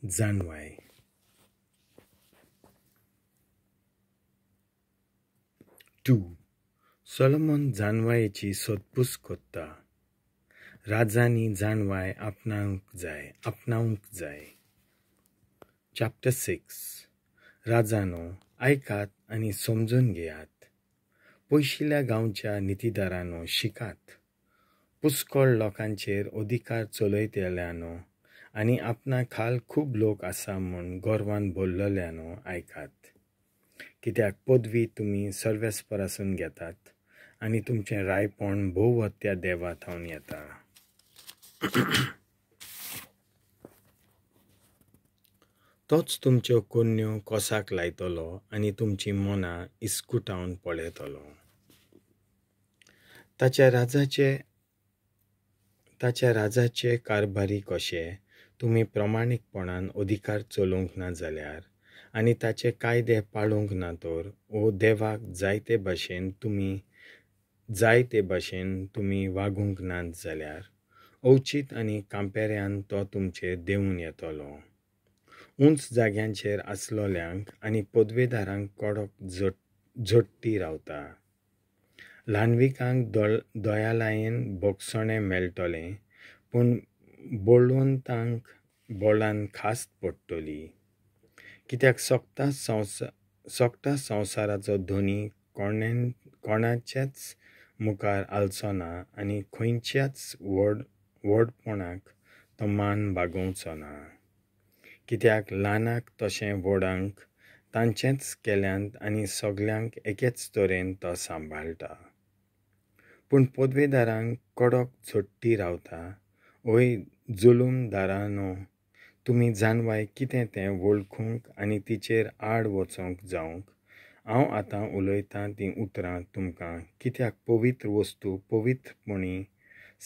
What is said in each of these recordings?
जाणवाय. 2. Solomon जाणवायेची सोदपूस कोत्ता. राजांनी जाणवाय आपणावंक जाय. चॅप्टर 6. राजानो, आयकात आनी समजून घेयात. पयशिल्ल्या गांवच्या नितीदारांनो शिकात. पुस्कळ लोकांचेर अधिकार चलयतल्यानो आनी आपणा खाल खूब लोक आसा म्हूण गर्वान बोल्लल्यानो आयकात. कित्याक पदवी तुमी सर्वेस्परासून घेतात आनी तुमचें रायपण भोवहत्या देवा थावन येता. तोच तुमच्यो कोन्न्यो कोसाक लायतलो आनी तुमचीं मनां इस्कुटावन पळयतलो. ताच्या राजाचे कारभारी कशे तुमी प्रमाणीकपणान अधिकार चलोवंक ना जाल्यार आनी ताचे कायदे पाळूंक ना तर वो देवाक जायते भाशेन तुमी वागूंक नात जाल्यार अवचीत आनी कांपेऱ्यान तो तुमचेर देंवून येतलो. उंच जाग्यांचेर आसलोल्यांक आनी पदवेदारांक कडक झोट्टी रावता. ल्हानविकांक दयालायेन भोगसणें मेळटलें, पूण बळवंतांक बोळान खास्त पडटली. कित्याक सोगटा संवसाराचो धनी कोणाच्याच मुखार आलचो ना आनी खंयच्याच व्हडपणाक तो मान बागोवचो ना. कित्याक ल्हानाक तशें व्हडांक तांचेंच केल्यांत आनी सगल्यांक एकेच तरेन तो सांबाळटा. पूण पदवेदारांक कडक झोट्टी रावता. ओय जुलूमदारांनो, तुमी जाणवाय कितें तें वळखूंक आनी तिचेर आड वचोंक जावंक हांव आतां उलयतां तीं उतरां तुमकां. कित्याक पवित्र वस्तू पवित्रपणी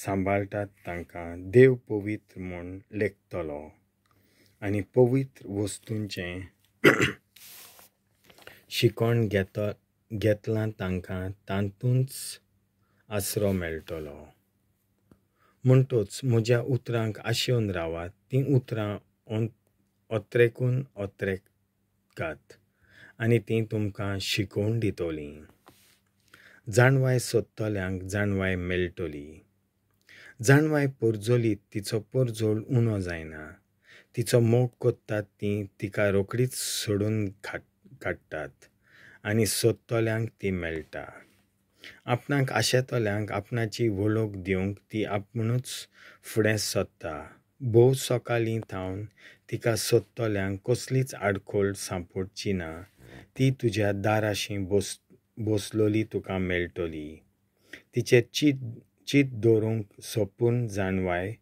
सांबाळटात तांकां देव पवित्र म्हूण लेखतलो आनी पवित्र वस्तूंचें शिकवण घेतलां तांकां तातूंच आसरो मेळटलो. म्हणटच म्हज्या उतरांक आशेवन रावात. तीं उतरां ओत्रेकून ओत्रेकात आनी तीं तुमकां शिकोवन दितलीं. जाणवाय सोदतल्यांक जाणवाय मेळटली. जाणवाय पोरजोलीत तिचो पोरजोल उणो जायना. तिचो मोग कोत्तात तीं तिका रोखडीच सोडून काडटात आनी सोदतल्यांक ती मेळटा. आपणाक आशेतल्यांक आपणाची वळख दिवंक ती आपुणूच फुडें सोदता. भोव सकाळीं थावन तिका सोदतल्यांक कसलीच आडखळ सांपडची ना. ती तुज्या दाराशी बसलोली तुका मेळटली. तिचें चीत दवरूंक सोपून जाणवाय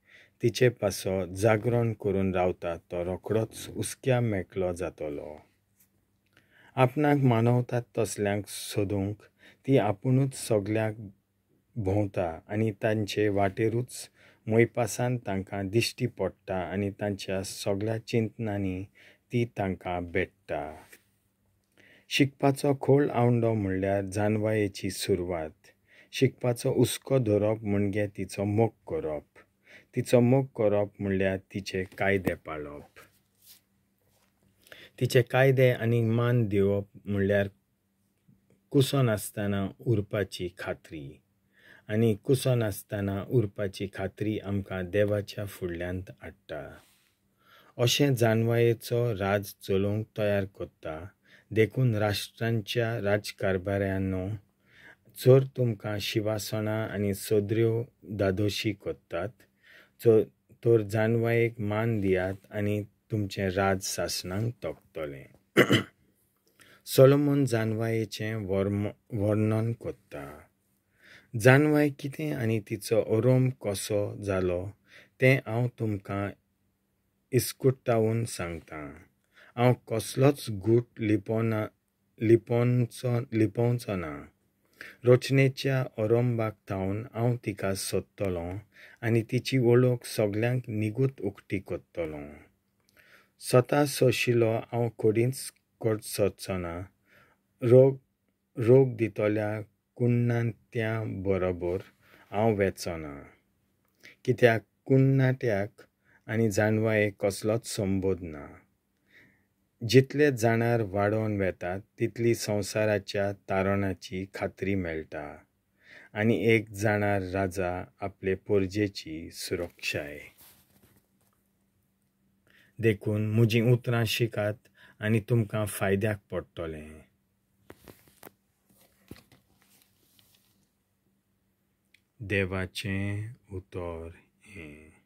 तिचे पासो जागरण करून रावता तो रोखडोच हुस्क्या मेकळो जातलो. आपणाक मानवतात तसल्यांक सोदूंक ती आपुणूच सगल्यांक भोंवता आनी तांचे वाटेरूच मोयपासान तांकां दिश्टी पडटा आनी तांच्या सगळ्या चिंतनांनी ती तांकां भेट्टा. शिकपाचो खोल आवंडो म्हणल्यार जाणवायेची सुरवात. शिकपाचो हुस्को धरप म्हणजे तिचो मोग करप. तिचो मोग करप म्हणल्यार तिचे कायदे पाळप. तिचे कायदे आनी मान दिवप म्हणल्यार कुसनासतना उरपाची खात्री. आनी कुसनासतना उरपाची खात्री आमकां देवाच्या फुडल्यांत हाडटा. अशें जाणवायेचो राज चलोवंक तयार करता. देखून राष्ट्रांच्या राजकारभाऱ्यांनो, जर तुमकां शिवासनां आनी सदऱ्यो धादोशी करतात तर जाणवायेक मान दियात आनी तुमचें राज सासणाक तोखतलें. सोलोमन जाणवायेचें वर्णन करता. जाणवाय कितें आनी तिचो अरोम कसो जालो तें हांव तुमकां इस्कुटावन सांगतां. हांव कसलोच गूट लिपोवचो ना. रचनेच्या अरंभाक थावन हांव तिका सोदतलों आनी तिची वळख सगल्यांक निगूत उक्ती करतलों. स्वता सोशिलो हांव खोडींच सोदचो ना. रोग दितल्या कुण्णात्या बरोबर हांव वेचो ना. कित्याक कुण्णाट्याक आनी जाणवायेक कसलोच संबोध ना. जितले जाणार वाडोवन वेतात तितली संवसाराच्या तारणाची खात्री मेळटा आनी एक जाणार राजा आपले पोरजेची सुरक्षाय. देखून म्हजीं उतरां शिकात आनी तुमकां फायद्याक पडटलें. देवाचें उतर हें.